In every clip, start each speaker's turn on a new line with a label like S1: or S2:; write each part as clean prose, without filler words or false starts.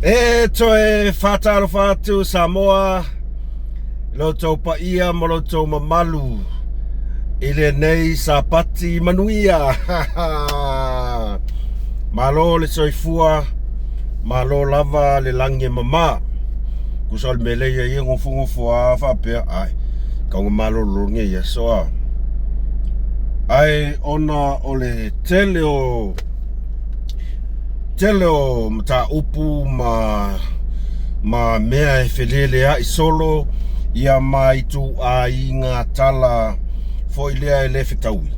S1: E toe whātalofa atu Samoa i lo outou paia ma lo outou mamalu i lenei Sapati manuia. Malo le soifua, malo lava le lagi e mama. Tusa o le mea lea ia ia gofogofo a faapea, ai, tau malolo nei aso a. Ae ona o le tele o tele o mataupu ma ma mea e felelea'i solo ia ma ituaiga tala foi lea e le fetaui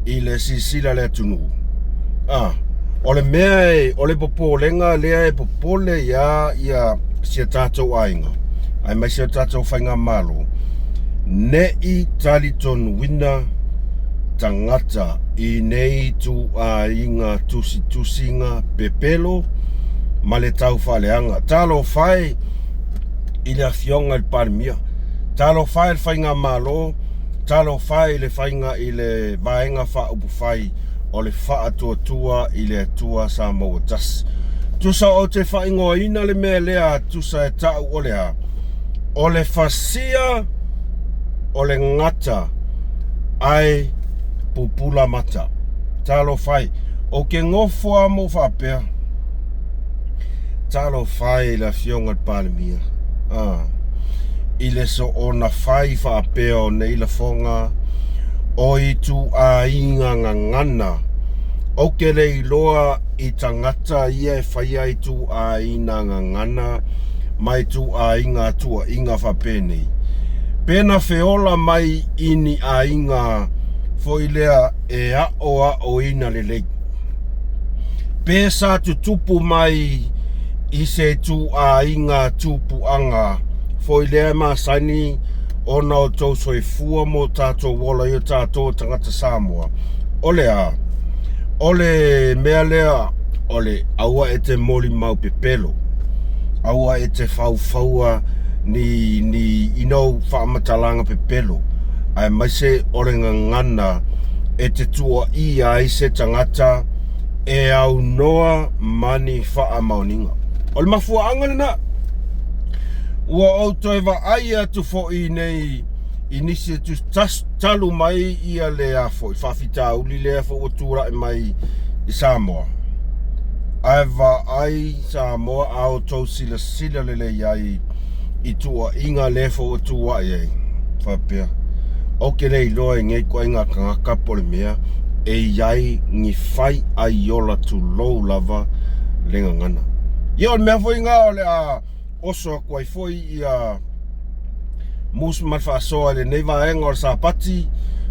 S1: i le silasila a le atunuu. A, o le mea e, o le popolega lea e popole iā ia si a tatou aiga aemaise o tatou faigamalo, ne'i talitonuina tagata i nei ituaiga tusitusiga pepelo ma le taufaaleaga. Talofa e i le Afioga i le Palemia, talofa e i le Faigamalo, talofa e i le faiga i le Vaega Faaupufai o le Faatuatua i le Atua Samoa Tasi. Tusa ou te faaigoaina le mea lea tusa e ta'u o le a? O le fasia o le gata ae pupula mata. Talofa e, ou ke gofo a mo faapea. Talofa e i le Afioga i le Palemia, a, i le soona fai faapea o nei lafoga o ituaiga gagana, ou ke le iloa i tagata ia e faia ituaiga gagana ma ituaiga tuuaiga faapenei. Pe na feola mai i ni aiga foi lea e aʻoaʻoina lelei. Pe sa tutupu mai i se ituaiga tupuaga foi lea e masani ona o tou soifua ma o tatou ola i o tatou o tagata Samoa, o le a? O le mea lea o le aua e te molimau pepelo, aua e te faufaua ni, ni you know, faamatalaga pepelo, aemaise o le gagana e te tuuaia ai se tagata e aunoa ma ni faamaoniga. O le mafuaaga lena, ua ou toe vaai atu foi nei i nisi e talu mai ia le a foi faafitauli lea foi ua tulai mai i Samoa. Ae vaai Samoa a outou silasila lelei ai i tuuaiga lea foi ua tuuai ai faapea, ou te le iloa i nei ituaiga tagata po o le mea e i ai ni fai aiola tulou lava le gagana. Ia o le mea foi lena o le a oso atu ai foi ia Moose ma le faasoa i lenei vaega o le Sapati,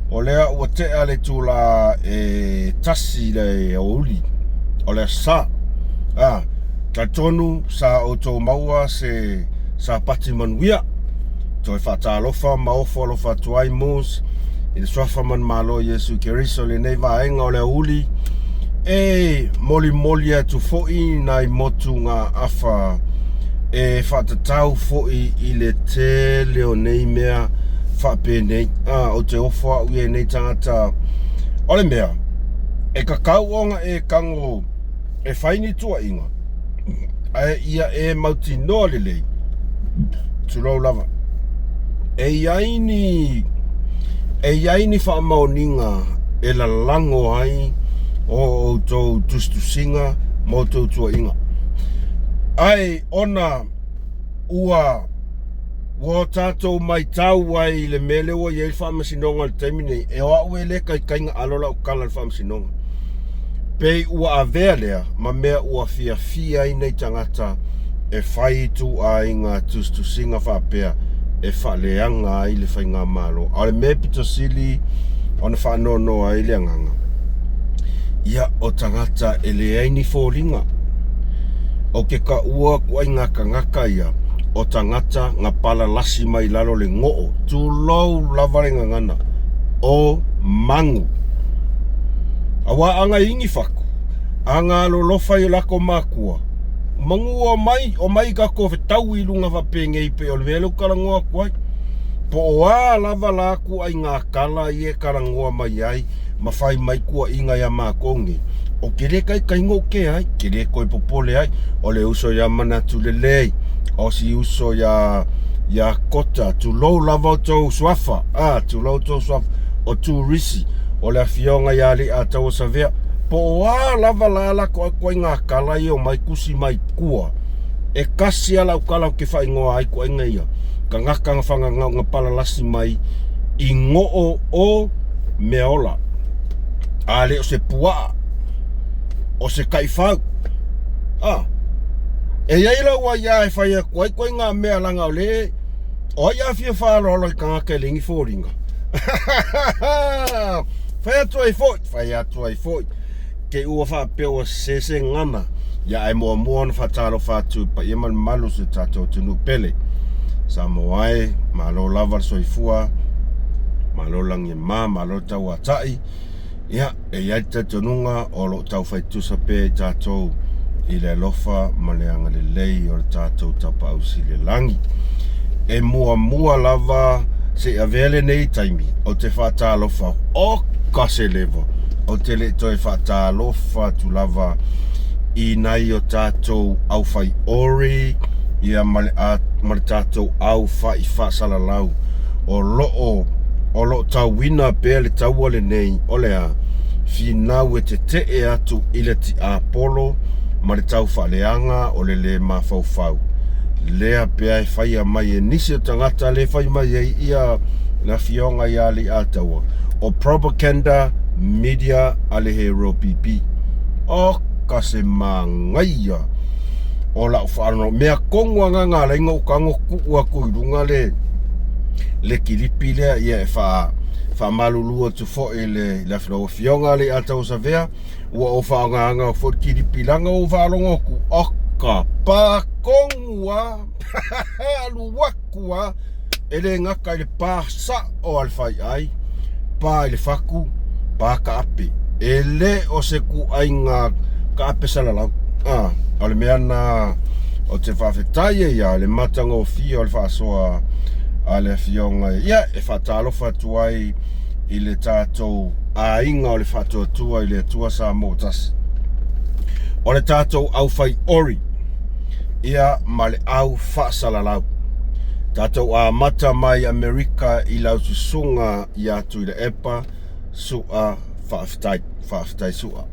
S1: o lea ua tea le itula e 1 i le aoauli o le Aso Sa. A, talitonu sa outou maua se Sapati manuia. Toe faatalofa ma ofo alofa atu ai Moose i le Suafa Manumalo o Iesu Keriso i lenei vaega o le aoauli e molimoli atu foi nai motugaafa e faatatau foi i le tele o nei mea faapenei. A, ou te ofo au ia i nei tagata. O le mea, e tatau ona e tago e fai ni tuuaiga, ae ia e mautinoa lelei, tulou lava, e i ai ni, e i ai ni faamaoniga e lalago ai o outou tusitusiga ma outou tuuaiga. Ae ona ua ua o tatou maitau ai i le mea lea ua i ai le faamasinoga i le taimi nei, e o au e le taitai na alo lau tala i le faamasinoga. Pei ua avea lea ma mea ua fiafia ai nei tagata e fai ituaiga tusitusiga faapea e faaleaga ai le faigamalo. A o le mea pito sili ona faanoanoa ai le agaga, ia o tagata e leai ni foliga. Ou te taua ituaiga tagata ia o tagata na palalasi mai lalo le goo, tulou lava le gagana, o magu. Aua a na ini fatu, a na alolofa i o latou matua, manu omai, omai tatou fetaui i luga faapenei pei o le mea lea ou te talanoa atu ai. Po o a lava la ituaiga tala ia e talanoa mai ai ma fai mai tuuaiga ia matou nei, O ke le kaikaiga o ke ai, ke le koe popole ai, o le uso ia manatu lelei, o si uso ia ia Kota, tulou lava outou suafa, a, tulou outou suafa, o Turisi, o le afioga ia Aliiataua Savea, po o a lava la lako ai koaiga kala ia o mai kusi mai kua, e kasi a lau kala ou ke faaigoa ai koaiga ia, kagaka ga fagagau ga palalasi mai i goo o meaola. A le o se puaa, o se taifau. A, e iai lau aiā e fai atu ai koaiga mea laga o le o ai a fia faaaloalo i tagata e leai ni foliga. Fai atu ai foi, fai atu ai foi, te ua faapea ua sese se gagana, ia ae muamua ona faatalofa atu i paia ma le mamalu o si o tatou atunuu pele. Samoa e, malo lava le soifua, malo le lagi e mama, malo le tauatai. Ia, e i ai le talitonuga o lo o taufai tutusa pea i tatou i le alofa ma le agalelei o le tatou Tapaau Sili i le Lagi. E muamua lava se i avea lenei taimi ou te faatalofa, oka se lewa, ou te le i toe faatalofa atu lava i nai o tatou aufai ori, ia ma le, a, ma le tatou aufai faasalalau o lo o o lo o tauina pea le taua lenei o le a finau e tetee atu i le tiapolo ma le taufaaleaga o le lē mafaufau lea pea e faia mai e nisi o tagata le fai mai ai ia le afioga ia Aliiataua o propaganda media a le Hero PP. Oka se magaia o lau faalogo mea tonu agaga alai na ou tago tuu atu i luga le le kilipi lea ia e faa faamalulu atu foi le le lau afioga Aliiataua Savea ua ou faaaogaina foi le kilipi leaga ua ou faalogo atu oka pa tonu a alu atu a e le gata i le pa sa'o a le fai'ai, pa i le fatu, pa kaape. E le o se ituaiga kaape salalau. A, o le mea lena ou te faafetai ai ia le matagofie o le faasoa a le afioga ia e faatalofa atu ai i le tatou aiga o le Faatuatua i le Atua Samoa Tasi. O le tatou aufai ori ia ma le au faasalalau. Tatou amata mai Amerika i lau susuga ia Tuilaepa Su'a faafetai, faafetai Su'a.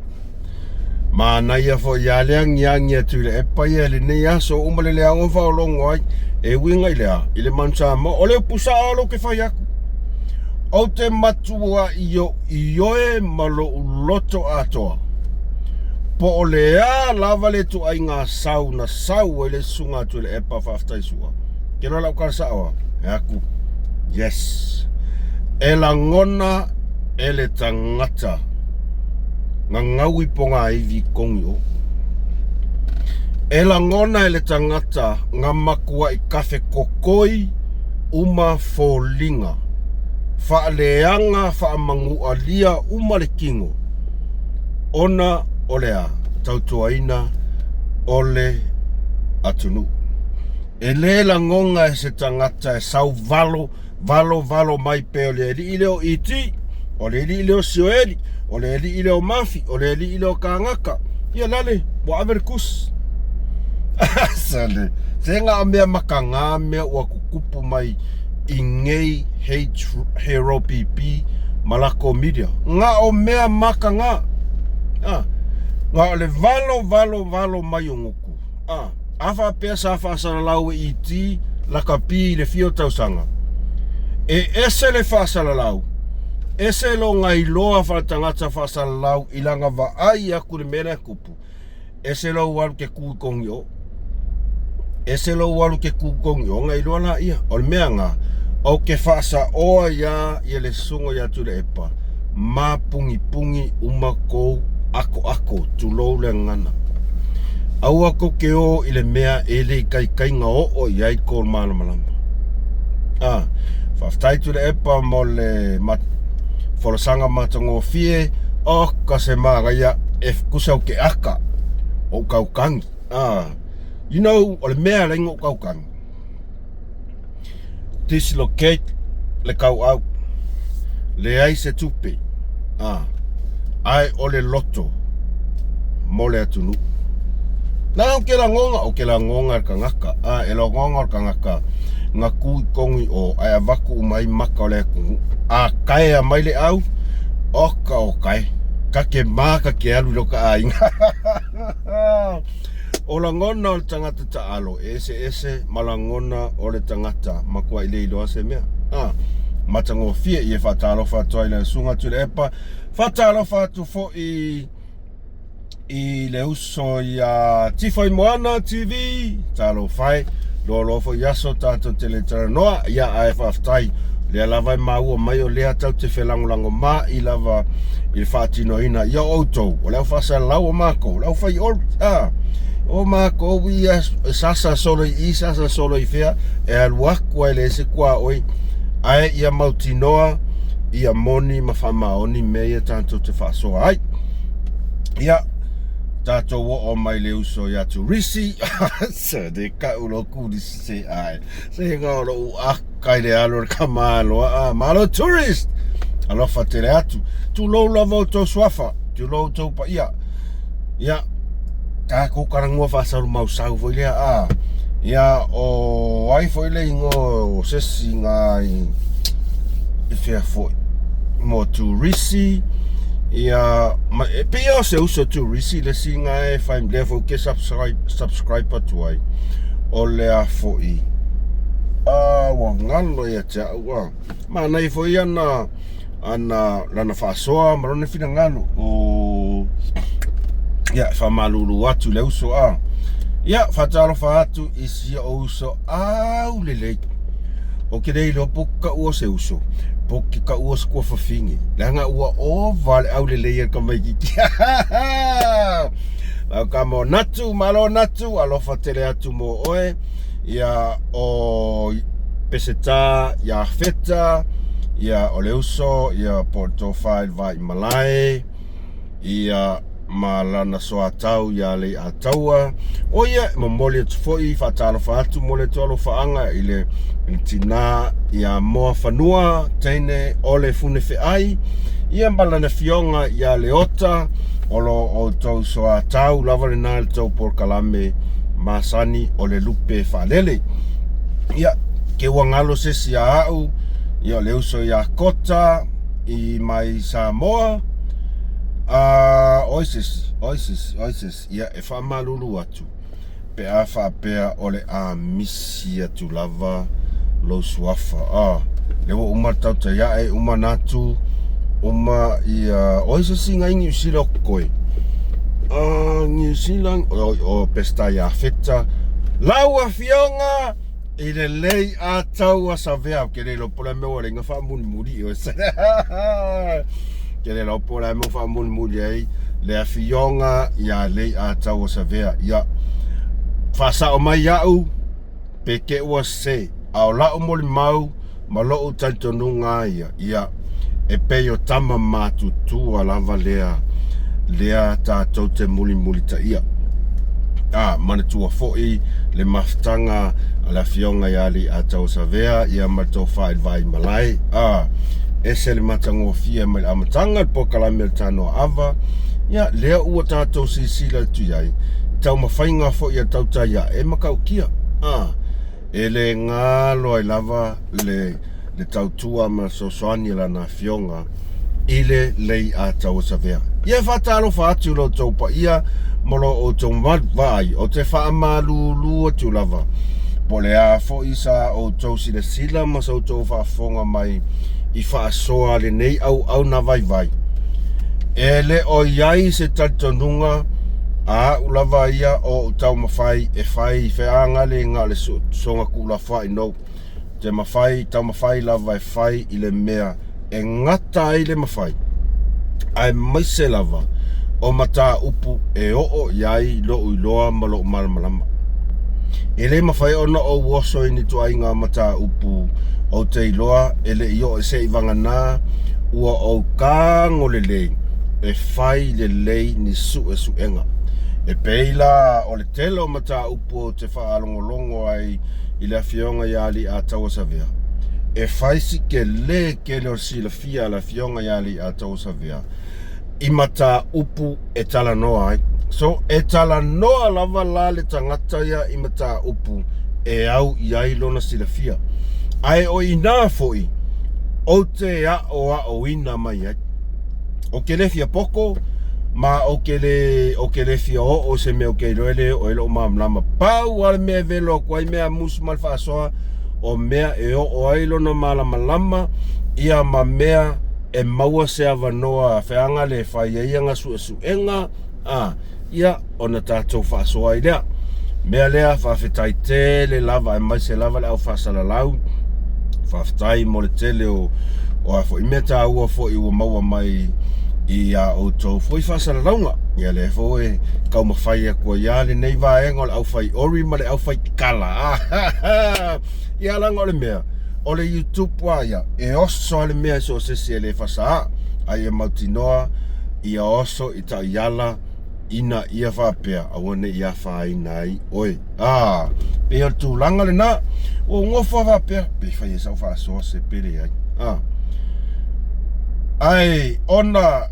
S1: Manaia foi ia le agiagi a Tuilaepa ia i lenei aso uma le leaga o faalogo ai e uiga i le a? I le Manu Samoa. O le upu sao lea ou te fai atu. Ou te matua ioe ma lou loto atoa po o le a lava le ituaiga sau na sau ai le susuga a Tuilaepa faafetai Su'a. Ke loa lau tala sao a, e aku, yes. E lagona e le tagata gagau i pogaivi kogi o. E lagona e le tagata nga makuaʻi kafe kokoi uma foliga faaleaga faamanualia uma le kino ona o le a tautuaina o le atunuu. E le lagona e se tagata e sau valo valo valo mai pea o le alii lea o ET, o le alii lea o Sioeli, o le alii lea o Mafi, o le alii lea o Kagaka. Ia lale, ua ave le kusi. Sale, se nga mea makagā mea ua tutupu mai i nei Hero PP ma lako media. Nga o mea makagā. Ah, nga o le valo valo valo mai o nguku. Ah, A faapea sa faasalalau e ET lakapi i le fia o tausaga, e ese le faasalalau, ese lona iloa faaletagata faasalalau i lana vaai atu i le mea lea e tupu, ese lou alu ke ku i kogi o. Ese lou alu ke ku i kogi o ona iloa laia. O le mea na, ou ke faasaoa ia ia le susuga ia Tuilaepa, mapungipungi uma kou akoako, tulou le gagana. Aua kou ke o i le mea e le ikaikaina oo i ai kou malamalama. A, faafetai Tuilaepa mo le ma, folasaga matagofie, oka se manaia e tusa ou ke aka o ou tautagi. A, you know, o le mea e ala ai ona ou tautagi, dislocate le tauau, leai se tupe, a, ae o le loto mo le atunuu. Na o ke lagoga, o ke lagoga le kagaka, a e lagoga o le kagaka na ku i tonu i o, ae avatu uma ai maka o le atunuu. A kaea mai le au, oka o kae, ta te ma ta te alu i lota aiga. O lagona o le tagata taalo e eseese ma lagona o le tagata matuai le iloa se mea. A matagofie ia faatalofa atu ai i le Susuga Tuilaepa, faatalofa atu foi i le uso ia Tifaimoana TV, talofa e, loaloa foi aso tatou te le talanoa, ia ae faafetai, lea lava e maua mai o lea tatou te felagolagomai lava i le faatinoina ia o outou, o le au faasalalau o matou, o le au fai ori, a, o matou ia e sasa solo i i, sasa solo i fea, e alu atu ai le se tuaoi, ae ia mautinoa ia moni ma faamaoni mea ia tatou te faasoa ai. Ia, tatou oo mai le uso ia Turisi, se de kau lo kurisi se ai. Se nga o lou aka i le alo o le kamaloa, a malo tourist! Alofa tele atu. Tulou lava outou suafa, tulou outou paia. Ia, tatou talanoa faasalumausau foi lea, a. Ia, o ai foi le igoa o se isi na i, i fea foi, mo Turisi, ia, ma, e pei o se uso Turisi le isi na e fai, lea foi ou te subscribe, subscribe atu ai, o le a foi, a, ua galo ia te au, a, manaia foi ana, ana lana faasoa ma lona finagalo o ia e faamalulu atu i le uso a ia faatalofa atu i si ou uso au lelei o ke le iloa po kau o se uso po ke kau o se kuafafine leaga ua ova le au lelei e le tamaititi lau tama o Natu malo Natu alofa tele atu mo oe ia o Peseta ia Feta ia o le uso ia po o le tofa i le Vaimalae ia ma lana soatau ia Leiataua o ia e momoli atu foi faatalofa atu momoli atu alofaaga i le i le tinā ia Moafanua teine o le Funefeai ia ma lana fioga ia Leota o lo outou soatau lava lena i le tou polokalame masani o le lupe faalele. Ia, ke ua galo se isi ia au, ia o le uso ia Kota i mai Samoa, a oi se isi, oi se isi, oi se isi, ia e faamalulu atu pe a faapea o le a misi atu lava lou suafa. A, lea ua uma le tautai ae, uma natu, uma ia, oi se isi nai Niu Sila o koe. A, Niu Sila, o, o Peseta ia Feta, lau afioga i le lei a taua savea, ke le iloa po o le a mea ua leai na faamulimuli i oe. Ke le iloa po o le a mea ua faamulimuli ai le afioga ia lei a taua savea. Ia, faasao mai au, pe te ua sese, a o la'u molimau ma lo'u talitonuga ia, ia, e pei o tama matutua lava lea, lea tatou te mulimulitaia. A, manatua foi le mafutaga a le Afioga ia Alii-a-Tauasavea, ia ma le Tofa i le Vaimalae. A, ese le matagofie mai le amataga o le polokalame o le Tanoa Ava, ia, lea ua tatou silasila atu i ai, i taumafaiga foi a tautai ae e matautia. A, e le galo ai lava le, le tautua ma le fesoasoani a lana afioga i le lei a Tauasavea. Ia e faatalofa atu i lo outou paia ma lo outou mamalu. Vaai, ou te faamalulu atu lava, po o le a foi sa outou silasila ma sa outou faafofoga mai i faasoa lenei auauna vaivai. E le o i ai se talitonuga a au lava ia o ou taumafai e fai feagale na o le soga tuulafoai nou. Te mafai, taumafai lava e fai i le mea e gata ai le mafai, aemaise lava o mataupu e oo i ai lou iloa ma lou malamalama. E le mafai ona ou oso i ni ituaiga mataupu ou te iloa e le i oo se i vagana ua ou tago lelei e fai lelei ni suesuega. E pei la o le tele o mataupu ou te faalogologo ai i le Afioga ia Alii-a-Tauasavea, e fai si tele tele o le silafia a le Afioga ia Alii-a-Tauasavea i mataupu e talanoa ai. So, e talanoa lava la le tagata ia i mataupu e au i ai lona silafia. Ae o i inā foi ou te aʻoaʻoina mai ai. Ou te le fia poko, ma ou te le, ou te le fia oo i se mea ou te iloa e le oo ai loʻu malamalama. Pau lava le mea e velo atu ai mea musu ma le faasoa, o mea e oo ai lona malamalama, ia ma mea e maua se avanoa feaga le fai ai ana suesuega, a, ia, ona tatou faasoa ai lea. Mea lea, faafetai tele lava aemaise lava le au faasalalau. Faafetai mo le tele o, o a foi mea taua foi ua maua mai i a outou foi faasalalauga. Ia lea foi e taumafai atu ai lava lenei vaega o le aufai ori ma le aufai kala. Ia leaga o le mea, o le YouTube lava ia, e oso lava le mea i so o se isi e le fasaa, a ia mautinoa ia oso i taiala ina ia faapea aua ne i afaina ai oe. A, pei o le tulaga lena. Ua ou nofo lava faapea, pe fai ai sau faasoa se pe leai. A, ae ona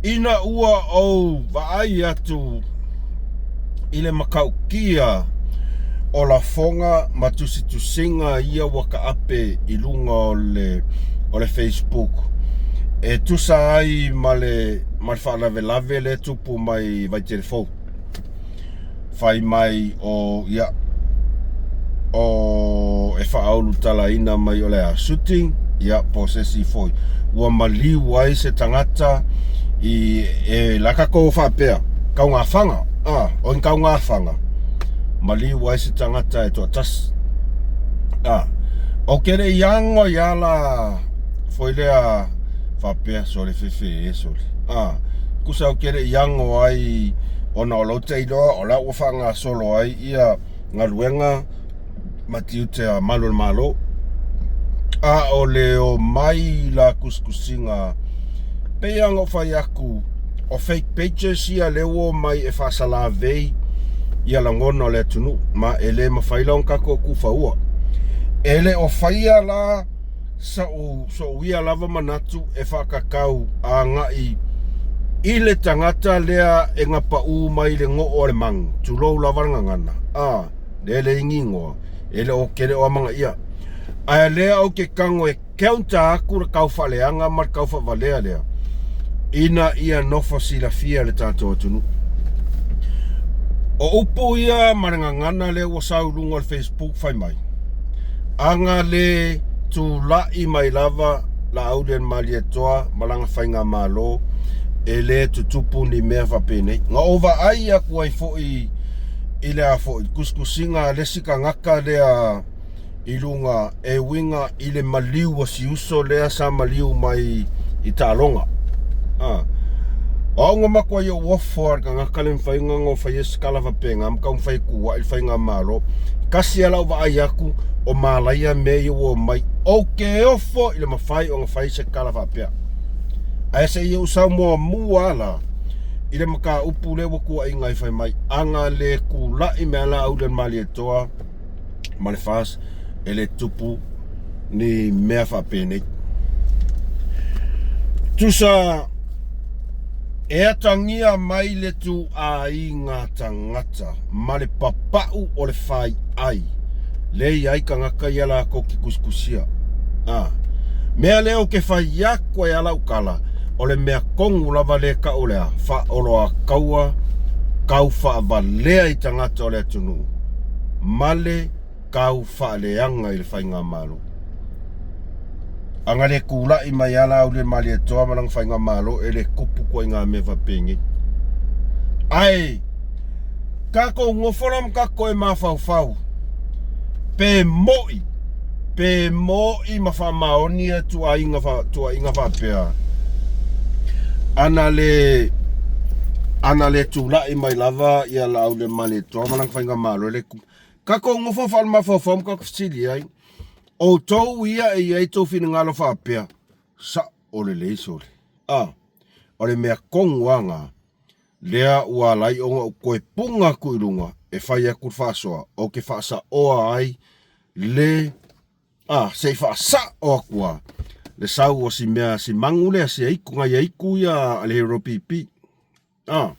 S1: ina ua ou vaai atu i le matautia o lafoga ma tusitusiga ia ua taape i luga o le o le Facebook e tusa ai ma le ma le faalavelave lea e tupu mai i Vaitele Fou. Fai mai o ia o e faaulutalaina mai o le a shooting ia po o se isi foi ua maliu ai se tagata i e la tatou faapea taugafaga a o ni taugafaga maliu ai se tagata e toatasi a ou te le i ago ai a la foi lea faapea sole fefe e sole a tusa ou te le i ago ai ona o lou te iloa o la ua faagasolo ai ia galuega ma tiute a malu o le Malo. A o le omai la tusitusiga, pei lava ona ou fai atu, o fake pages ia lea ua omai e faasalavei ia lagona o le atunuu, ma e le mafai la ona tatou tuufaua. E le o faia la so'u, so'u ia lava manatu e faatatau agai i le tagata lea e gapaʻu mai le goo a le manu, tulou lava le gagana, a, lea e leai ni igoa, e le o, ou te le o amanaia. Ae lea ou te tago e counter atu le tau faaleaga ma le tau faavalea lea, ina ia nofo silafia le tatou atunuu. O upu ia ma le gagana lea ua sau i luga o le Facebook fai mai, Ana le tula'i mai lava Laaulialemalietoa ma lana faigamalo, e le tutupu ni mea faapenei. Na ou vaai atu ai foi i le a foi tusitusiga a le isi tagata lea i luga e uiga i le maliu o si uso lea sa maliu mai i taaloga. A. O au na matuai ou ofo lava i le tagata le mafai ona ona faia se tala faapena ma taumafai e tuuai le faigamalo. Tasi lava lau vaai atu o malaia mea ia ua omai. Ou te ofo i le mafai ona fai se tala faapea. Ae se i ou sau muamua lava la i le mataupu lea ua tuuaiina ai fai mai, ana le tula'i mai lava Laaulialemalietoa ma le FAST e le tupu ni mea faapenei. Tusa e atagia mai le tuuaiga tagata ma le papau o le faiai lea e i ai tagata ia latou te tusitusia. A mea lea ou te fai atu ai a lau tala, o le mea tonu lava lea e tau o le a, faaoloataua tau faavalea i tagata o le atunuu ma le tau faaleaga i le faigamalo. Ana le tula'i mai a Laaulialemalietoa ma lana faigamalo e le tupu ituaiga mea faapenei. Ae tatou nofo la ma tatou toe mafaufau pe mo'i pe mo'i ma faamaoni ia tuuaiga tuuaiga faapea ana le ana le tula'i mai lava ia Laaulialemalietoa ma lana faigamalo e le tupu. Tatou nofo faalemafaufau ma tatou fesili ai, outou ia e i ai tou finagalo faapea, sa'o lelei sole. A, o le mea tonu lava lena, lea ua ala ai ona ou toe puna atu i luga e fai atu le faasoa, ou te faasaoa ai le, a, se i faasa'o atu lava le sau o si mea, si manu lea, si aitu, nai aitu ia a le Hero PP. A.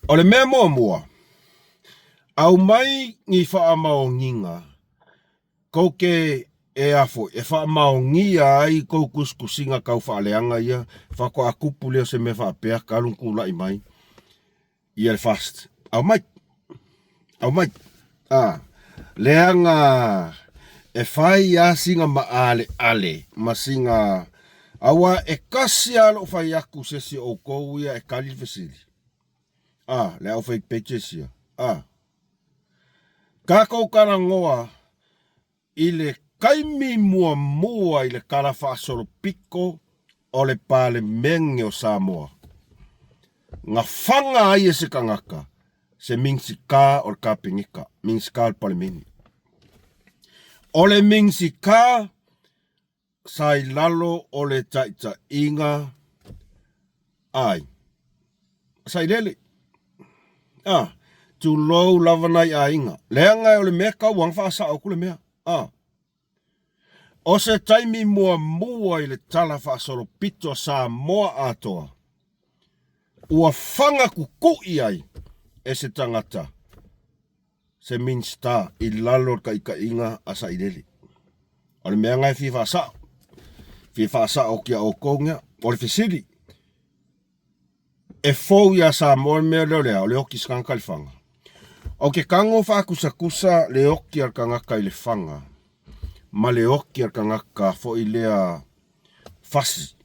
S1: O le mea muamua, aumai ni faamaoniga kou te e a foi e faamaonia ai kou tusitusiga tau faaleaga ia faatoa tupu lea o se mea faapea talu ona tulai mai ia le FAST. Aumai, aumai, a, leaga e fai lava sina maaleale ma sina, aua e tasi lava lou fai atu se isi o outou ia e tali le fesili, a, le au fai pages ia, a. Tatou talanoa i le taimi muamua i le Tala Faasolopito o le Palemene o Samoa, na faga ai e se tagata se Minisita o le Kapeneta, Minisita o le Palemene. O le Minisita sa i lalo o le taitaiga ai. Sailele. Ah, tulou lava nai aiga. Leaga o le mea tau ana faasao atu le mea. Ah. O se taimi muamua i le tala faasolopito a Samoa atoa, ua faga kukui ai e se tagata se Minisita i lalo o le taitaiga a Sailele. O le mea lena e fia faasao. Fia faasao atu ia outou nea. O le fesili, e fou ia Samoa le mea lea o le a? O le oki se tagata i le faga. Ou te tago faatusatusa le oki a le tagata i le faga ma le oki a le tagata foi lea fasi.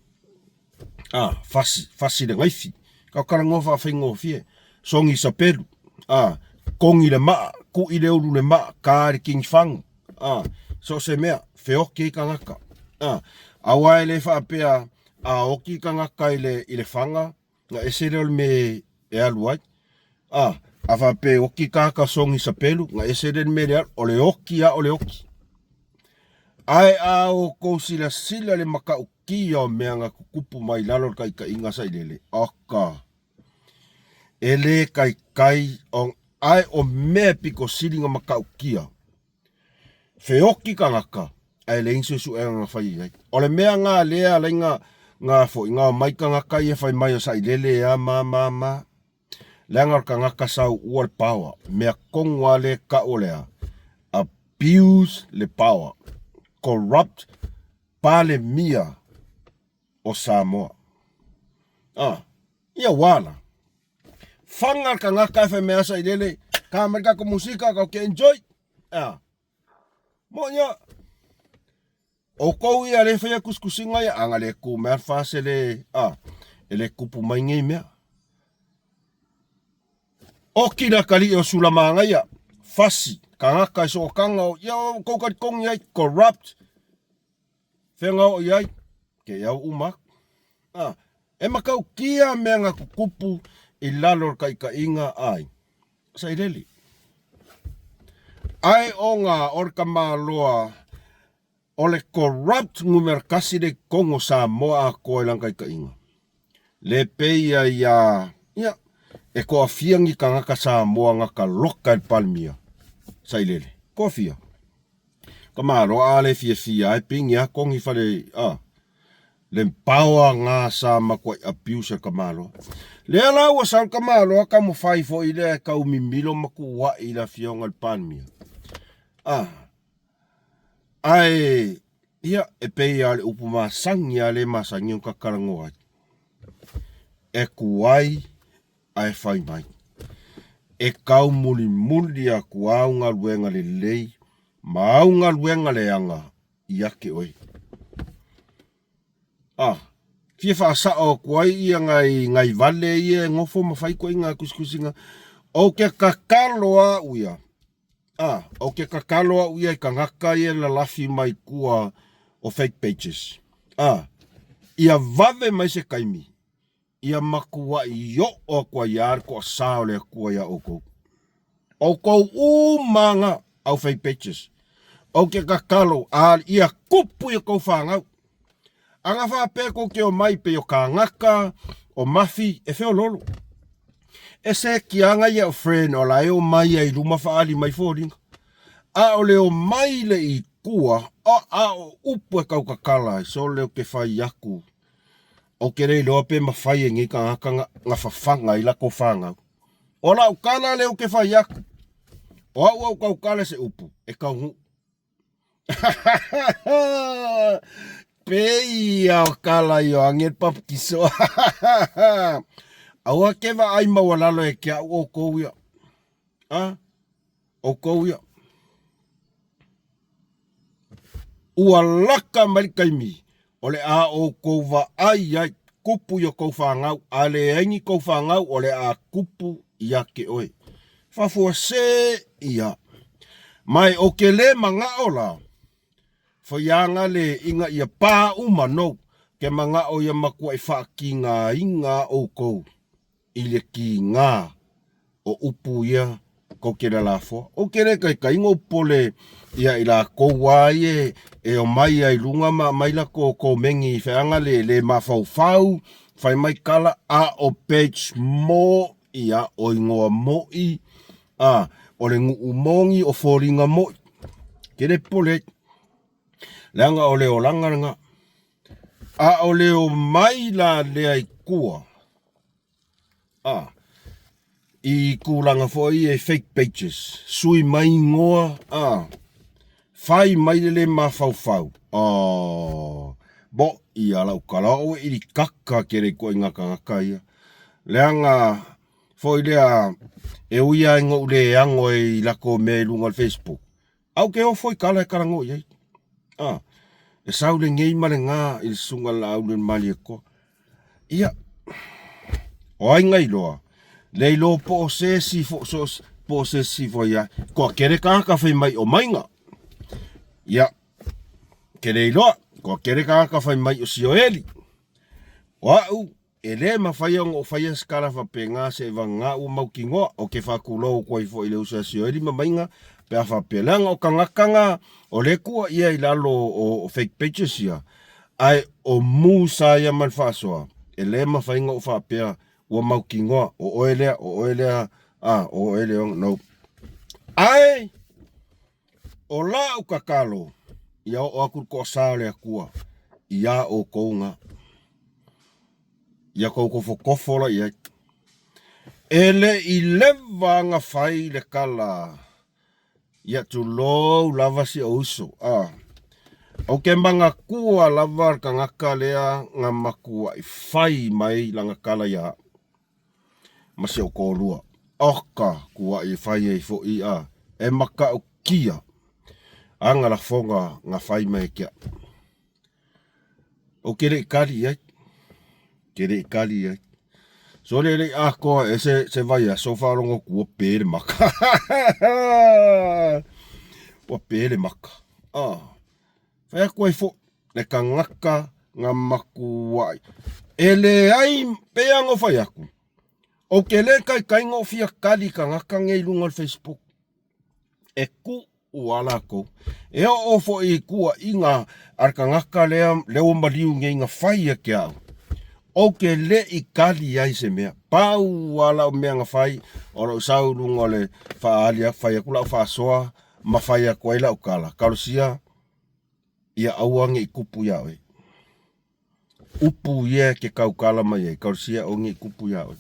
S1: A, fasi, fasi le gaifi. Ka talanoa faafaigofie. Sogi sapelu. A, kogi le maa, kui le ulu le maa, ka le kinifagu. A, so o se mea, feoki ai tagata. A, aua e le faapea a oki tagata i le, i le faga, na ese lea o le mea e alu ai. A, a faapea e oki tagata sogi sapelu, na ese lea le mea le alu. O le oki lava o le oki. Ae a outou silasila i le matautia o mea na tutupu mai lalo o le taitaiga sailele, oka, e le taitai, ae o mea pito sili na matautia, feoki tagata, ae leai ni suesuega na fai i ai. O le mea na lea alai na, na foi, na omai tagata ia fai mai o sailele a ma ma ma. Leaga o le tagata sau ua le power. Mea tonu lava lea e tau o le a? Abuse le power. Corrupt Palemia o Samoa. Ah, ia ua la. Faga le tagata e fai mai a sailele, ka mai le tatou musika, tatou te enjoy. Ah. Mo ia, outou ia le faia tusitusiga ia, a na le tu mai a le FAST e le, a, e le tupu mai nei mea. Oki le atalii o Sulamanaia, fasi, tagata e sootaga o, ia outou talitonu i ai, corrupt, fea na oo i ai, ke au uma aku. A, e matautia mea na tutupu i lalo o le taitaiga ai. Sailele. Ae ona o le tamaloa o le corrupt numera tasi le totonu o Samoa atoa i lana taitaiga. Le pei ia ia, ia, e toafia ni tagata Samoa na taloka e le Palemia, Sailele. Toafia. Tamaloa a le fiafia ai pigi a kogi fale, a. Le power nga sa matuai abuse e le tamaloa. Lea la ua sau le tamaloa taumafai foi lea e tau mimilo ma tuuai i le afioga i le Palemia. A, ae, ia, e pei lava o le upu masani lava lea e masani ona tatalanoa ai. E tuai ae fai mai. E taumulimuli atu au galuega lelei ma au galuega leaga ia te oe. A, fia faasao atu ai ia nai, nai vale ia e nofo ma fai ituaiga tusitusiga. Ou te tatalo au ia, a, ou te tatalo au ia i tagata ia e lalafi mai tua o fake pages. A, ia vave mai se taimi ia matuai oo atu ai lava le toasa o le Atua iā ʻoukou. ʻOukou uma nga au fai pages. Ou te tatalo a ia tupu i tou fanau. A na faapea tou te omai pei o kānaka, o mafi, e feoloolo. E se kiaga ia o friend o la e omai ai luma faaali mai foliga. A o le omai le i tua, a o upu e tautatala ai, sole ou te fai aku Ou te le iloa pe mafai e nei tagata na fafaga ai latou fanau. O lau kala lea ou te fai atu, o au au tautala se upu e taunuu. Pei o kala i o ange paptiso. Aua ke vaai maualalo e ke au oukou ia. A? Oukou ia. Ua laka mai le taimi o le a oukou vaai ai kupu i o kou fanau, a leai ni kou fanau o le a kupu ia te oe. Faafuasē ia. Ma e o ke lē manaʻo la, faiaga le ina ia pā uma nou, ke manaʻo ia matuaʻi faatigaina ʻoukou i le kīnā o upu ia kou te lalafoa. O ke le kaikai no pole ia i lakou a ie e o mai ai lunga ma mai la ko ko mengi i wheanga le le mafaufau fai mai kala a o page mo ia o ingoa moi a o le nuu mongi o foliga moi. Ke le pole leaga o le olaga lena. A o le o mai la lea i tua a i tulaga foi e fake pages, sui mai igoa a fai mai le le mafaufau. Oh, bo ia lau kala o e ili kaka ke le koe ngā kangaka ia. Leaga foi lea e ui ai ngou le ango e i lako mea i lunga o le Facebook. Au ke ofo i kala e kala ngo i ai. A, e sau le ngei ma le ngā i le susuga le laau le Malietoa. Ia, o ai ngai loa, le iloa po o se isi fo, so, po o se isi fo ia, koa kere kāka whai mai o mainga. Ia, ke le iloa, koa kere kāka whai mai o Sioeli. O au, E lē mafai ona ou faia se tala faapena se vagana ua mautinoa o ke faatulou atu ai foi i le uso ia Sioeli ma Maiga pe a faapea leaga o tagata na o lea e tua ia i lalo o fake pages ia ae o mu sa ia ma le faasoa e lē mafai ona ou faapea ua mautinoa o oe lea o oe lea a o oe lea no ae o la'u tatalo ia oo atu le toasā o le Atua iā outou na. Ia tou tofotofo la i ai. E le i leva ona fai le tala, ia tulou lava si ou uso. A, ou te manatua lava le tagata lea na matuai fai mai lana tala ia au ma si ou toalua. Oka kuaʻi e fai ai foʻi a e matautia ana lafoga na fai mai e ke aʻu. Ou te le i kali i ai. Ke le i kali i ai. So le le i atoa e se, se vaiaso faalogo atu ua pē le maka. Ua pē le maka. Ah. Fai atu ai foʻi le tagata na matuai. E leai, pei lava ona fai atu, ou te le taitai ona ou fia kali i tagata nei i luga o le Facebook. E kuu a lakou. E oo foi i kuaʻiga a le tagata lea, lea ua maliu nei na fai ia te au, ou te le i kali ai se mea. Pau lava lau mea na fai, o lou sau i luga o le faaali atu, fai atu lau faasoa ma fai atu ai lau tala, Talosia, ia aua ne i kupu iā oe. Upu ia e ke tautala mai ai, talosia aua ne i kupu iā oe.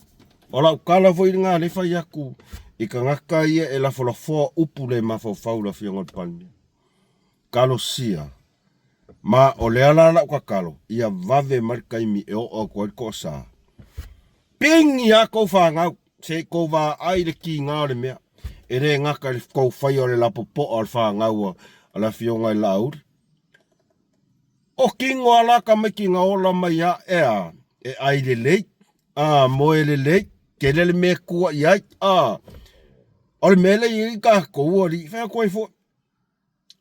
S1: O lau tala foi lena lea e fai atu i tagata ia e lafolafoa upu le mafaufau i le Afioga i le Palemia. Talosia, ma o le ala lau tatalo, ia vave mai le taimi e oo atu ai le toasa. Pigi a kou fanau, se i kou vaai i le kīnā o le mea. E le gata i le kou faia o le lapopoa o le fanau a le Afioga i le Laauli. O kino a la tamaiti na ola mai a e a, e ai lelei, a moe lelei, tele le mea e tua i ai, a o le mea lea i ai tatou alii, fai atu ai foi,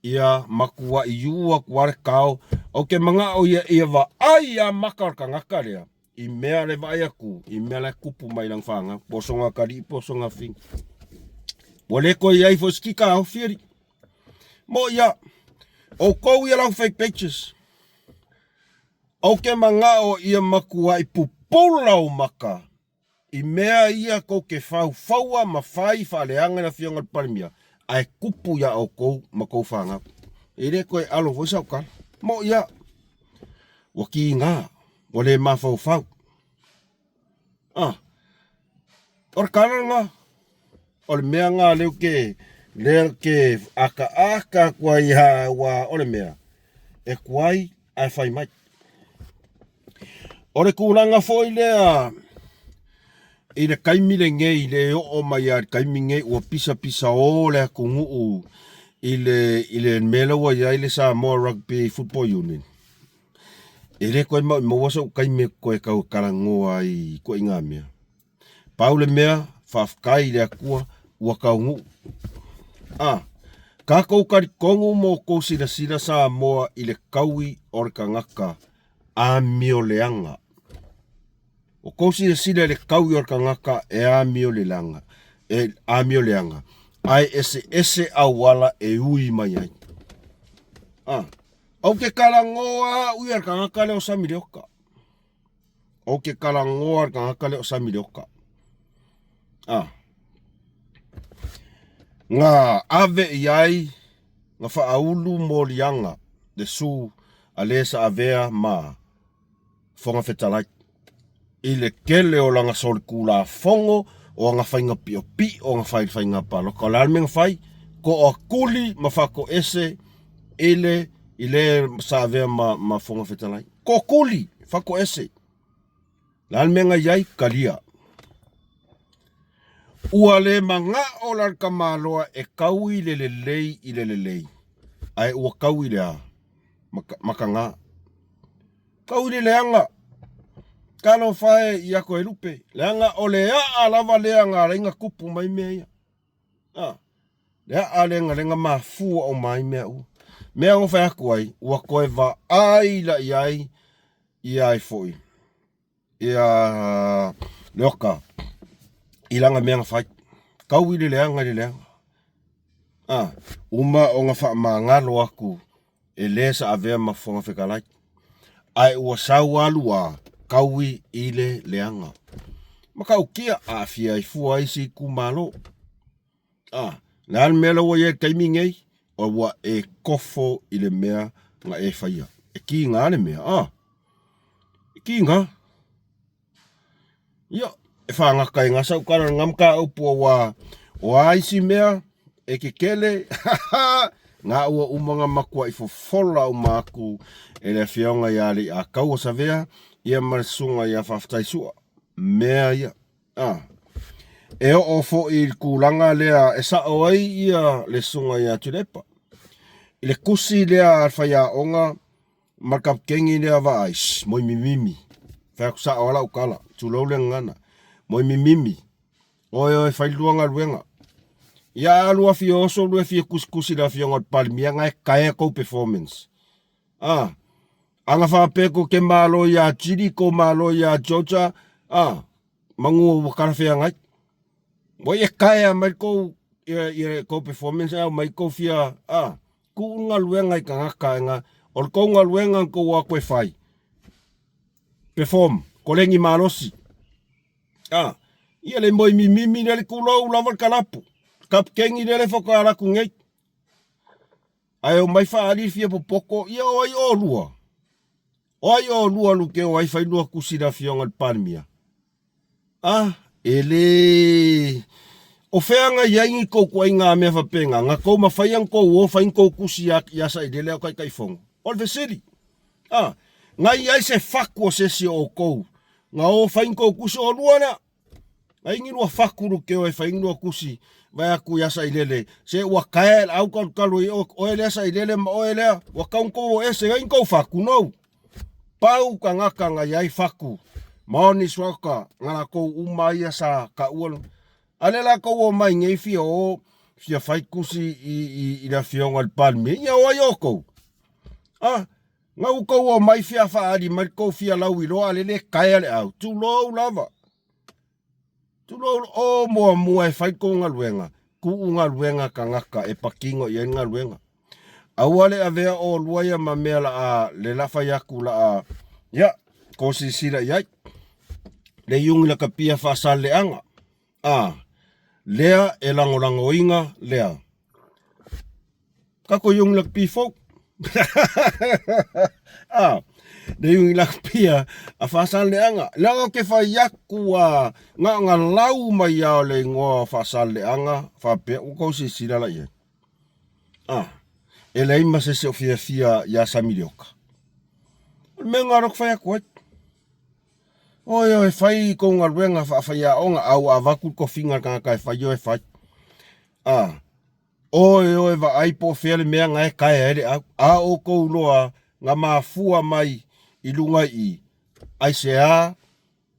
S1: ia matuai atu lava le kao, ou te manao ia ia vaai lava maka o le tagata lea i mea le vaai atu i mea la e tupu mai i lana fanau, po o sona atalii po o sona afine. Ua le toe i ai foi se kika ofi alii. Mo ia, outou ia lau fake pages, ou te manao ia matuai pupula ou maka i mea ia tou te faufaua ma fai faaleaga i le Afioga i le Palemia, ae tupu iā outou ma tou fanau. E le toe alo foi sau tala. Moʻi a, ua kiga, ua le mafaufau. Ah, o le tala lena. O le mea nga leu ke lea ke akaaka aku ai ha ua o le mea e kuai ae fai mai. O le kulaga foi lea i le taimi lenei le oo mai a le taimi nei ua pisapisa o le atunuu i le i le mea lea ua i ai le Samoa Rugby Football Union. E le toe maua sou taimi e toe tau talanoa ai i ituaiga mea. Pau le mea, faafetai i le Atua ua taunuu. A, tatou talitonu ma outou silasila Samoa i le taui o le tagata amioleaga. Outou silasila i le taui o le tagata e amioleaga, e amioleaga, ae eseese auala e ui mai ai. A, ou te talanoa au ia le tagata lea o Sami Leota. Ou te talanoa le tagata lea o Sami Leoka. Ah. Nga ave i ai nga faaulu moliaga le su a le sa avea ma Fofoga Fetalai i le tele o lana solitulafono o ana faiga piopio o ana fai faiga palota. O le a le mea na fai? Toatuli ma faatoese i le i le sa avea ma, ma Fofoga Fetalai. Toatuli, faatoese. Le a le mea na i ai? Talia. Ua le manao la le tamaloa e taui le lelei i le lelei, ae ua taui le a? Mataga. Taui le leaga. Talofa e ia Toelupe, leaga o le aa lava lea na ala ai na tupu mai mea ia. A, le aa lea na lenga mafua uma ai mea uma. Mea ua fai atu ai, ua toe vaai la i ai ia ai foi ia Leoka i lana mea na fai. Tau i le leaga i le leaga. A, uma ona faamagalo atu e le sa avea ma Fofoga Fetalai, ae ua sau alu a taui i le leaga. Matautia aafia ai fua isi itumalo. A, le a le mea la ua i ai i le taimi nei? Ua e kofo i le mea na e faia. E kiga le mea, a? E kiga. Ia, e whāngaka i ngā sau kara ngā mataupu aua o a isi mea e kekele, ngā ua uma ngā makua i fofola uma aku e le afioga ia Alii-a-Kaua Savea, ia ma le susuga ia Faafetai Sua. Mea ia. A. E oo foi i le tulaga lea e sao ai ia le susuga ia Tuilaepa. I le tusi lea a le faiaoga ma le kapikeni lea vaai, shh, moi mimimi. Fai atu sao lava lau tala, tulou le gagana. Moi mimimi, oe oe fai lua galuega. Ia alu afi oso lua fia kusikusi le afioga o le Palemia nga e kaea kou performance. Ah, aga faapea ko ke malo iā Chile, ko malo iā Georgia, ah, manu ua talafeagai. Ua ia kaea mai kou ia, ia kou performance au mai kou fia, ah, tuu galuega i tagata e ga, o le kou galuega na tou o atu e fai, perform, koleni malosi. Ah, ia le moe mimimi lea le tulou lava le kalapu, kapikeni lea le faatoa alu atu nei. Ae omai faaali fia popoto, ia o ai olua? O ai olua luke o ai fai lua tusi le afioga i le Palemia? A, e le... O fea na i ai ni tou tuaiga mea faapena, na tou mafai ona tou o fai ni tou tusi ia Sailele a o Taitaifono? O le fesili. A, na i ai se fatu o se isi o outou na o fai ni tou tusi olua lea? Ai ni lua fatu luke o e fai ni lua tusi vae atu ia Sailele, se ua kaea e le au kalukalu i oe lea Sailele ma oe lea, ua tau na tou o ese, ai ni tou fatu nou. Pau tagata na i ai fatu, maoni suaka na latou uma ia sa taua. A lea latou o mai nei fia o fia fai tusi i, i, i le afioga i le Palemia, ia o ai outou? A, na outou o mai fia faaali mai le tou fia lauiloa a lele e kaea le au, tulou lava. Tulou, o muamua e fai tou galuega, tuu galuega tagata e patino i ai le galuega. Aua le avea olua ia ma mea la a le la fai atu la a ia ko silasila i ai. Le iugi lakapia faasaleaga a lea e lagolagoina lea. Kako iugi lakapi fou. A. Le uiga pia a Faasaleleaga. Leaga ou te fai atu a na ona lau mai lava o le igoa o Faasaleleaga faapea ua tou silasila la i ai. A, e leai ma se isi o fiafia ia Samilioka. O le mea lena o lea ou te fai atu ai. Oi oi, fai kou galuega faafaiaoga, a ua avatu le tofiga i le tagata e fai, o e fai. A, Oe oe vaai po o fea le mea na e tae ai le au. A outou loa na mafua mai i luga i i, aisea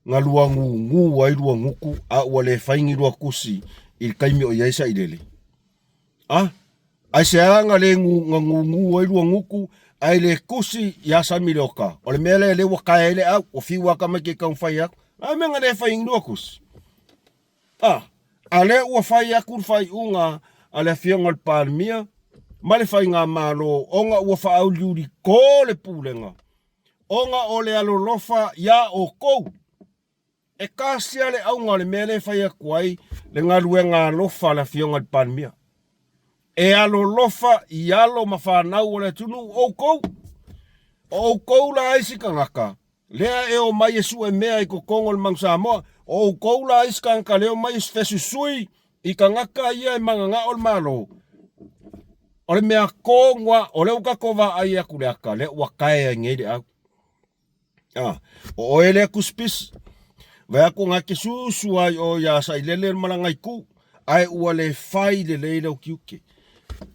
S1: na lua gugu ai lua gutu a ua le fai ni lua tusi i le taimi o i ai sailele? A? Aisea na le na gugu ai lua gutu ae le tusi ia Samileoka? O le mea lea lea ua tae ai le au, ua fiu lava tamaiti e taumafai atu. A mea na le fai ni lua tusi? A, a lea ua fai atu le faaiuga a le Afioga i le Palemia ma le Faigamalo ona ua faauliuli to le pulega ona o le alolofa iā outou. E tasi lava le auga o le mea lea e fai atu ai le galuega alofa a le Afioga i le Palemia. E alolofa i alo ma fanau o le atunuu, outou. O outou la isi tagata Lea e omai e sue mea i totonu o le Manu Samoa. O outou la isi tagata lea e omai e fesusui i tagata ia e mananao le Malo. O le mea tonu lava, o lea ua tatou vaai atu i le ata, lea ua tae ai nei le au. A, o oe lea tusipisi, vaai atu na e te susu ai o ia Sailele ma lana itu, ae ua le fai lelei lau tiute.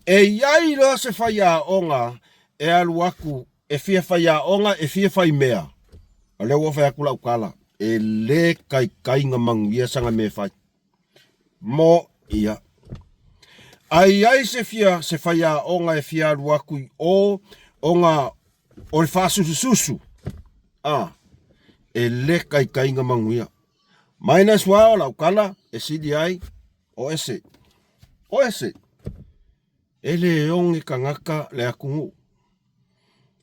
S1: E i ai loa se faiaoga e alu atu E fia faiaoga, e fia fai mea. O lea ua fai atu lau tala, e le taitai na manuia sana mea e fai. Mo ia. A i ai se fia se faiaoga e fia alu atu i o ona o le faasusususu, a, e le taitai na manuia. Minus wa o lau tala e sili ai o ese. O ese. E le oge tagata le atunuu.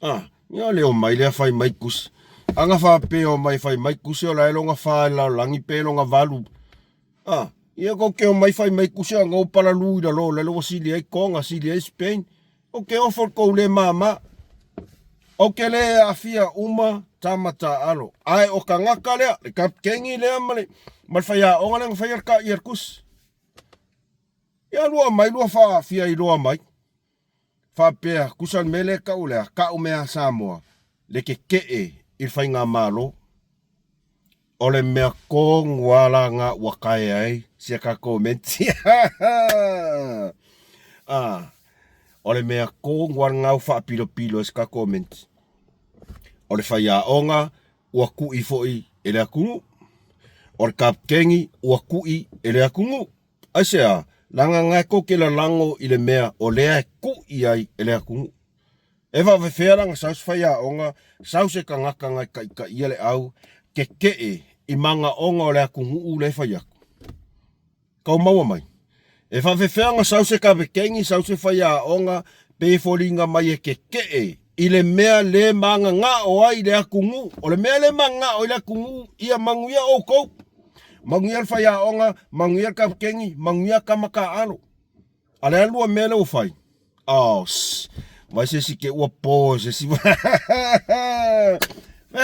S1: A, ia le omai lea fai mai tusi. Ana faapea omai fai mai tusi o la e loga fa i le lalolagi pe loga valu. A, ia kou te omai fai mai tusi ana ou palalu i lalo lele ua sili ai Tonga, sili ai Spain. Ou te ofo i le tou le mama. Ou te le aafia uma tama taaalo. Ae o tagata lea, le kapikeni lea ma le, ma le faiaoga lea na faia le ta ia le tusi. Ia lua mai lua faafia iloa mai. Faapea, tusa le mea lea e tau lea, ka'u mea a Samoa, le keke'e i le faigamalo. O le mea tonu lava la na ua taea ai si a tatou menti. Ah, o le mea tonu lava lena ua faapilopilo ai si tatou menti. O le faiaoga ua ku'i foi e le atunuu. O le kapikeni ua ku'i e le atunuu. Aisea? Leaga na e tou te lalago i le mea o lea e kuʻi ai e le atunuu. E faafefea la na sau se faiaoga, sau se tagata na e taitaia le au, kekeʻe i manaoga o le atunuu lea e fai atu? Tau maua mai. E faafefea na sau se kapekeni, sau se faiaoga, pe foliga mai e kekeʻe i le mea le mananao ai le atunuu. O le mea le mananao ai le atunuu, ia manuia outou. Manuia le faiaoga, manuia le kapikeni, manuia tama taaalo. A le a lua mea lea ua fai? Oh, shh. Vai se isi ke ua po se isi. Fai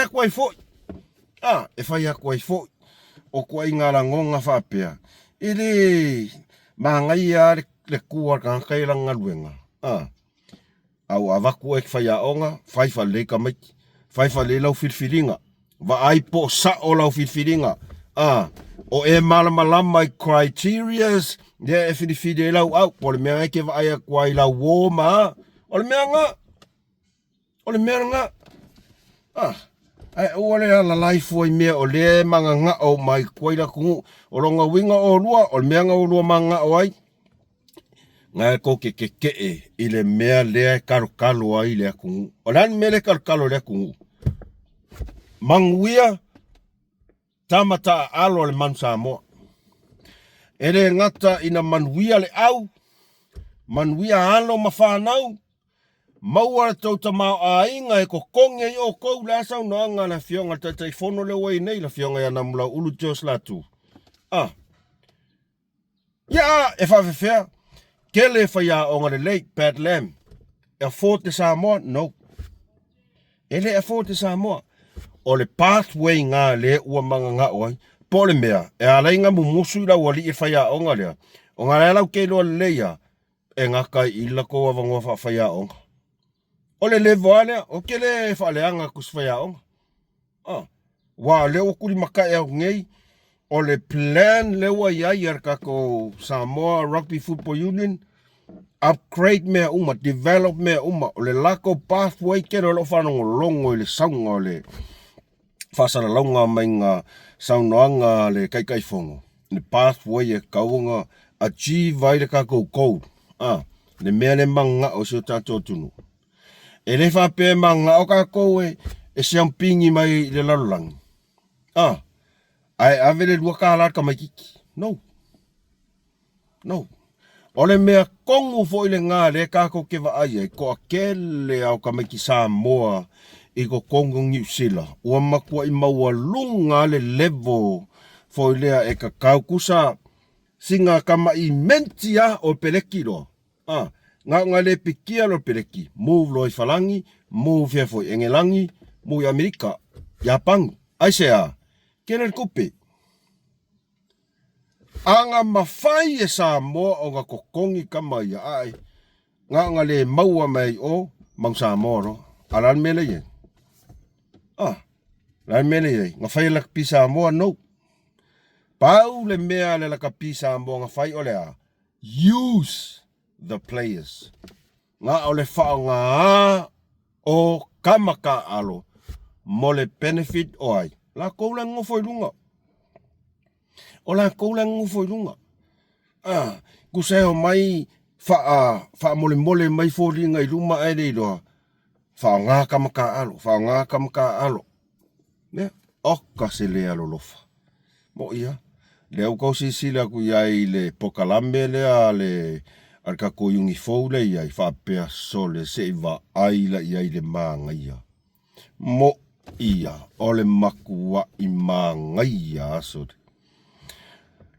S1: atu ai foi. Ah, e fai atu ai foi. O tuaiga lagoga faapea, e le manaia lava le tu a le tagata i lana galuega. Ah. A ua avatu oe e te faiaoga, fai faalelei tamaiti, fai faalelei lau filifiliga, vaai po o sao lau filifiliga, a, o e malamalama i criterias lea e filifili ai lau au, po o le mea e te vaai atu ai i lau uo ma a, o le mea lena, o le mea lena. A, ae aua le alalai fua i mea o lea e mananao mai tua i le atunuu. O lona uiga oulua, o le mea na oulua mananao ai, Na tou te kekeʻe i le mea lea e kalokalo ai le atunuu. O le a le mea lea e kalokalo ai le atunuu? Manuia tama taaalo a le Manu Samoa. E le gata ina manuia le au, manuia alo ma fanau, maua le tou tamaoaiga e totogi ai outou. O le a saunoaga a le Afioga i le Taitaifono lea ua i ai nei, le Afioga ia Namulauulu Joyce Latu? Ah, Ia, e faafefea? Tele faiaoga lelei, bad lamb. E afford te Samoa? No. E le afford e Samoa. O le pathway nga le ua magagao ai. Po o le mea, e ala ai nga mumusu i lau alii e faiaoga lea, o nga lea lau ke iloa lelei a, e gata i i lakou avanoa faafaiaoga. O le level a lea, ou te le faaleaga atu i se faiaoga. Ah, aua o lea ua tulimata'i atu nei, o le plan lea ua i ai a le tatou Samoa Rugby Football Union, upgrade mea uma, develop mea uma, o le latou pathway tele o lo o faalogologo i le sauga o le faasalalauga mai ga saunoaga a le Taitaifono, le pathway e tatau ona achieve ai le tatou goal, ah, le mea lea e mananao i si o tatou atunuu. E le faapea e mananao tatou e siampini mai i le lalolagi, ah, ae ave le $2 i le tamaitiiti. No. No. O le mea tonu foi lena lea tatou te vaai ai, toatele a o tamaiti Samoa i totonu o Niu Sila, ua matuai maualuga le level foi lea e tatau tusa sina tama'i menti a o peleki loa. A, na ona le pikia loa peleki, move loa i Falagi, move fea foi, Engelagi, move i Amerika, Iapani. Aisea? Tele le tupe. Aga mafai e Samoa ona totogi tama ia ae na ona le maua mai ai i o mau Samoa loa. A o le a le mea lea e i ai? A, o le a le mea lea e i ai? Na fai e lakapi Samoa? No. Pau le mea a le lakapi Samoa na fai o le a? Use the players. Na o le faaaoga o tama taaalo mo le benefit o ai? Lakou la e nonofo i luga. O lakou la e nonofo i luga. Ah, tusa e omai faa faamolemole mai foliga i luma ae le iloa. Faaaoga tama taaalo, faaaoga tama taaalo. Ia, oka se le alolofa. Moʻi a. Lea ua tau silasila atu i ai i le polokalame lea a le a le tatou iuni fou lea i ai, faapea, sole, se i vaai la i ai i le manaia. Moʻi a, o le matuaʻi manaia a sole.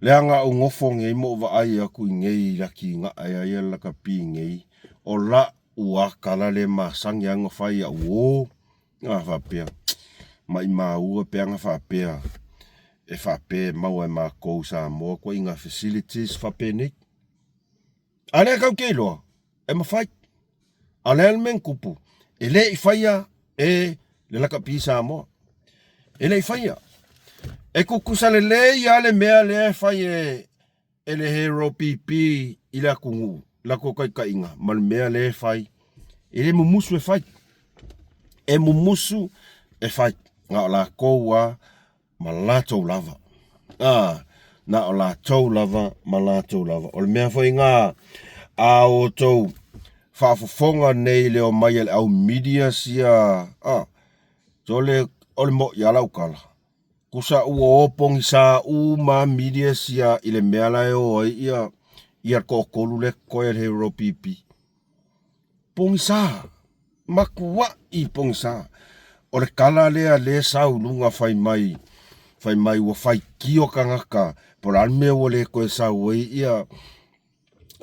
S1: Leaga ou nofo nei ma ou vaai atu i nei i le atinae a ia le lakapi nei, o la'u a tala le masani a na fai au o. A faapea, maimau pe ana faapea e faapea e maua e makou Samoa koiga facilities faapenei. A lea kau te iloa, e mafai. A o le a le mea na tupu? E le i faia e le lakapi Samoa. E le i faia. E tutusa lelei lava le mea lea e fai e e le Hero PP i le atunuu, latou taitaiga ma le mea lea e fai. E le mumusu e fai. E mumusu e fai. Na o latou a ma latou lava. A, na o latou lava ma latou lava. O le mea foi nga a outou faafofoga nei le omai a le au media sia, a, sole o le moʻi a lau tala. Tusa ua o pogisa uma media sia i le mea la e o ai ia ia le toatolu lea e totoe a le Hero PP. Pogisa! Matuaʻi pogisa! O le tala lea lea e sau i luga fai mai, fai mai ua faitio tagata po o le a le mea ua le toe sau ai ia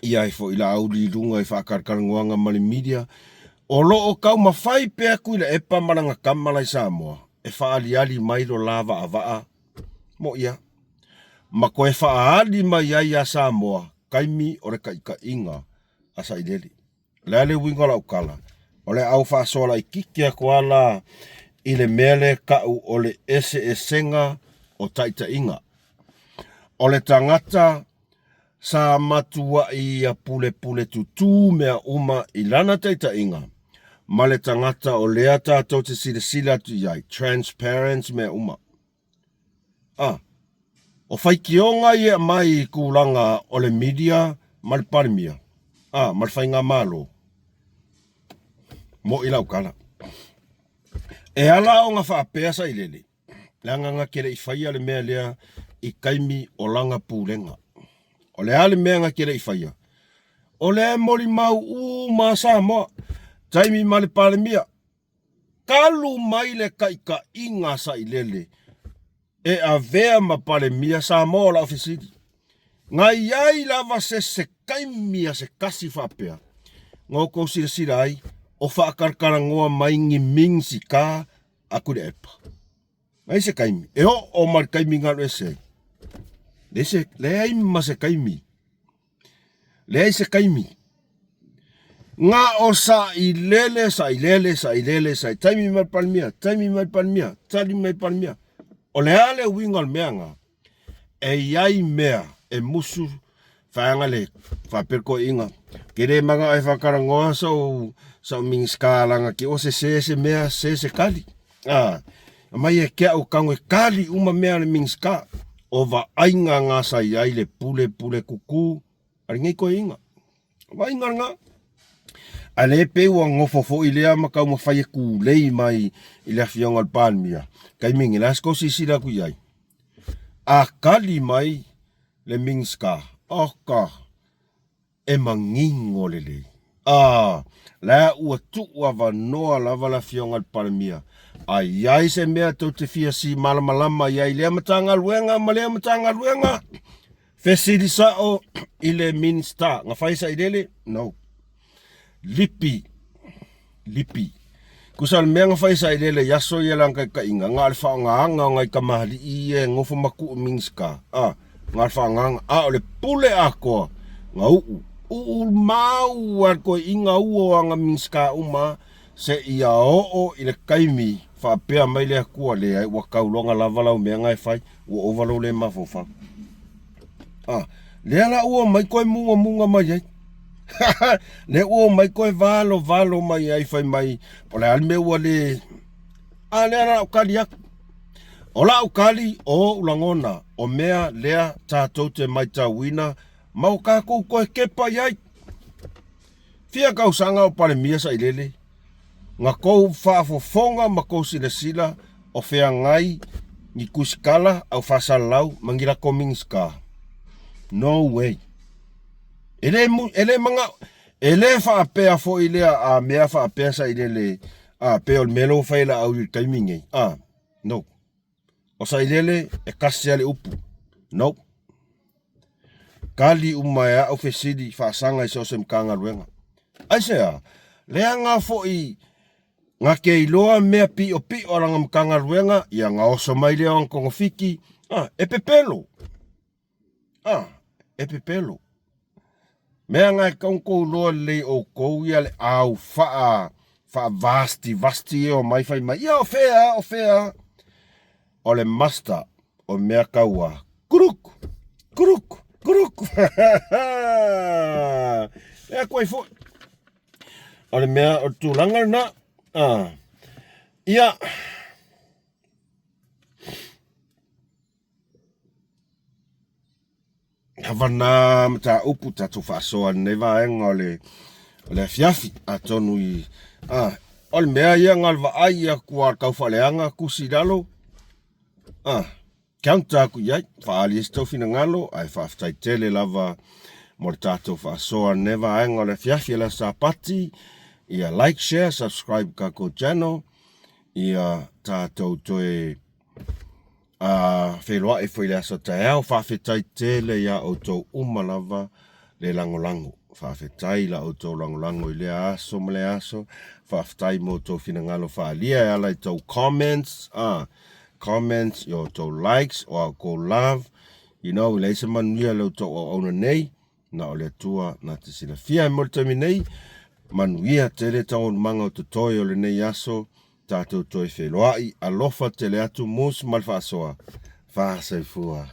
S1: ia ai foi Laauli i luga i faatalatalanoaga ma le media, o lo o taumafai pea Tuilaepa ma lana tama la i Samoa e faaaliali mai lo la vaavaa moʻia ma toe faaali mai ai ia Samoa taimi o le taitaiga a Sailele. O le a le uiga o lau tala? O le au faasoa laitiiti atu lava la i le mea lea e tau o le eseesega o taitaiga. O le tagata sa matuai ia pulepule tutū mea uma i lana taitaiga ma le tagata o lea tatou te silasila atu i ai, transparent mea uma. A, o faitioga ia e aumai i tulaga o le media ma le Palemia, a, ma le Faigamalo, moʻi lau tala. E ala ona faapea Sailele, leaga na te le i faia le mea lea i taimi o lana pulega. O le a le mea na te le i faia? O lea e molimau uma Samoa, taimi ma le Palemia, talu mai le taitaiga a Sailele e avea ma Palemia Samoa o lau fesili. Na i ai lava se se taimi a se tasi faapea na outou silasila ai, o faakalakalanoa mai ni Minisita a Tuilaepa. Leai se taimi, e oo mai le taimi na alu ese ai. Leai se, leai ma se taimi. Leai se taimi. Na o sailele, sailele, sailele, sai taimi mai le Palemia, taimi mai le Palemia, tali mai le Palemia. O le a le uiga o le mea na? E i ai mea e musu vaega le faapea le toeaina, ke le manao e faatalanoa sou sou Minisita leaga te ua sese se mea, sese se tali. A, aumai e te au tago e tali uma mea a le Minisita. O vaaiga na sa i ai le pule pule tutu a lenei toeaina. O vaaiga lena. A lea pei ua nofo foi lea ma taumafai e tulei mai i le afioga i le Palemia, taimi nei, o le a se tou silasila atu i ai? A tali mai le Minisita, oka, e manino lelei. A, la ua tuu avanoa lava le afioga i le Palemia, a i ai se mea tou te fia si malamalama i ai i lea Matagaluega ma lea Matagaluega, fesili sao i le Minisita. Na fai sailele? No. Lipi. Lipi. Tusa o le mea na fai sailele i aso ia lana taitaiga, na o le faaaogaina o nai tamalii ia e nofo ma tuu Minisita, a, na o le faaaogaina, a o le pule atoa, na uu, uu mau lava le toeaina ua o ana Minisita uma seia oo i le taimi faapea mai le Atua, leai, ua tauloga lava lau mea na e fai, ua ova lou le mafaufau. A, lea la ua omai toe mugamuga mai ai. Lea ua omai toe valovalo mai ai fai mai, po o le a le mea ua le... A lea la lau tali atu. O lau tali, o ou lagona, o mea lea tatou te matauina ma o tatou toe kepa i ai. Fia tausaga o Palemia Sailele, na tou faafofoga ma tou silasila o feagai ni tusikala au faasalalau ma ni latou Minisita? No way. E le, e le manao, e le faapea foi lea a mea faapea Sailele, a pei o le mea lea ua fai e Laauli i le taimi nei. A, no. O Sailele e tasi lava le upu. No. Tali uma e au fesili faasaga i so o se Matagaluega. Aisea? Leaga foi na te iloa mea piʻopiʻo a lana Matagaluega, ia na oso mai lea o ana togafiti, a, e pepelo. A, e pepelo. Mea na e tatau ona tou iloa lelei outou ia le au faa faavastivasti e omai fai mai, ia o fea a, o fea a. O le master o mea kaua. Kuruk! Kuruk! Kuruk! E atu ai foi. O le mea, o le tulaga lena. Ah. Ia. Lava na mataupu tatou faasoa i lenei vaega o le o le afiafi atonu i a o le mea ia na o le vaai atu lava i le taufaaleaga tusi i lalo a counter atu i ai faaali ai se tou finagalo ae faafetai tele lava mo le tatou faasoa i lenei vaega o le afiafi o le Aso Sapati ia like share subscribe tatou channel ia tatou toe A feiloai foi i le aso taeao, faafetai tele iā outou uma lava le lagolago. Faafetai i la outou lagolago i lea aso ma lea aso. Faafetai mo outou finagalo faaalia e ala i tou comments, ah, comments, i outou likes, o a outou love. You know, e leai se manuia i le outou auauna nei. Na o le Atua na te silafia. Ae mo le taimi nei, manuia tele taualumaga o totoe o lenei aso, tatou toe feiloai, alofa tele atu, mus ma le faasoa, faasoifua.